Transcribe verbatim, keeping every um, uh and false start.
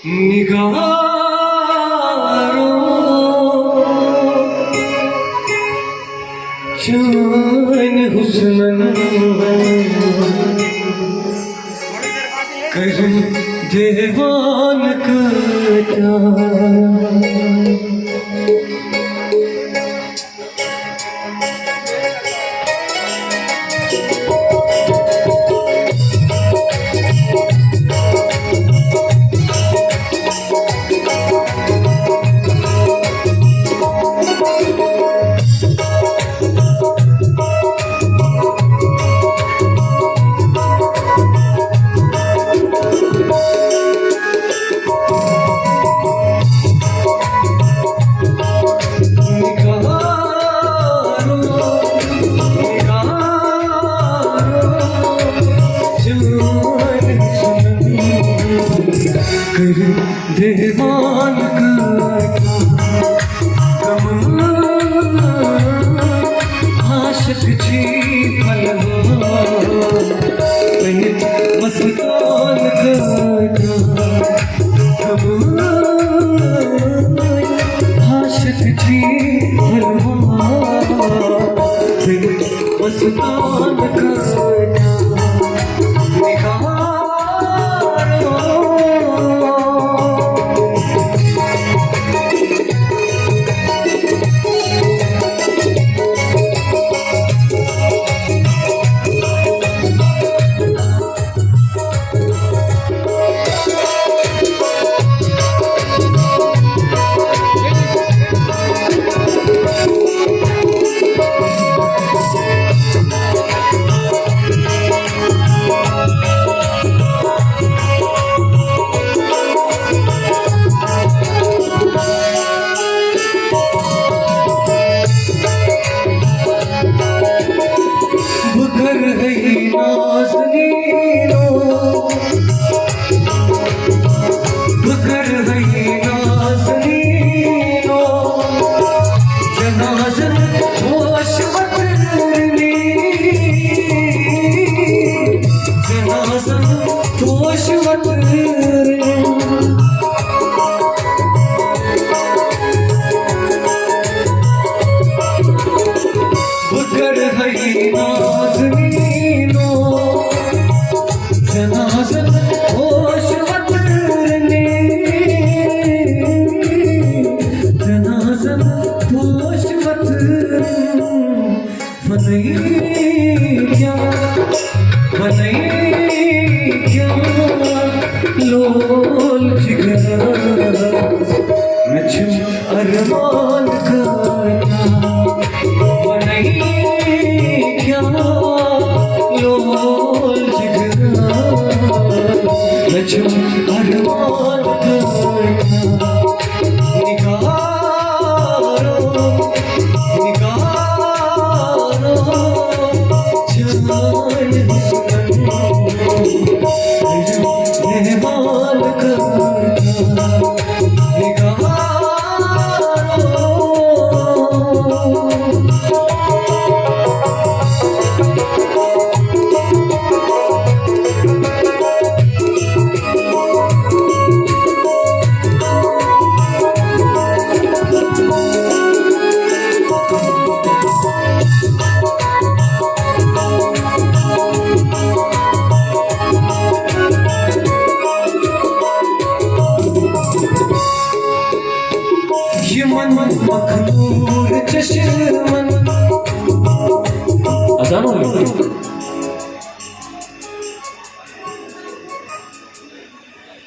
نگارو چانہِ حسنن کٔرِم دیوان کٲتیٛاہ۔ دیوان کٲتیٛاہ، کمہٕ عاشق چھی پھلوان، کٔنِتھ مستان کٲتیٛاہ، کمہٕ عاشق چھی پھلوان، کٔنِتھ مستان کٲتیٛاہ۔ بہٕ کرٕ ہے نازنیٖنو، بہٕ کرٕ ہے نازنیٖنو، جنازن پوش وترنی، جنازن پوش وترنی۔ بہٕ کرٕ ہے نازنیٖنو، جنازن پوش وترنی، جنازن پوش وترنی۔ ونے کیا، ونے کیا، لول جگرس، مےٚ چھُم ارمان کٲتیٛاہ۔ ونے کیا، لول جگرس، مےٚ چھُم ارمان کٲتیٛاہ۔ نگارو، نگارو، چانہِ حسنن کٔرِم دیوان کٲتیٛاہ۔ نگارو۔ یِمن مخمور چشمن۔ السلام علیکم۔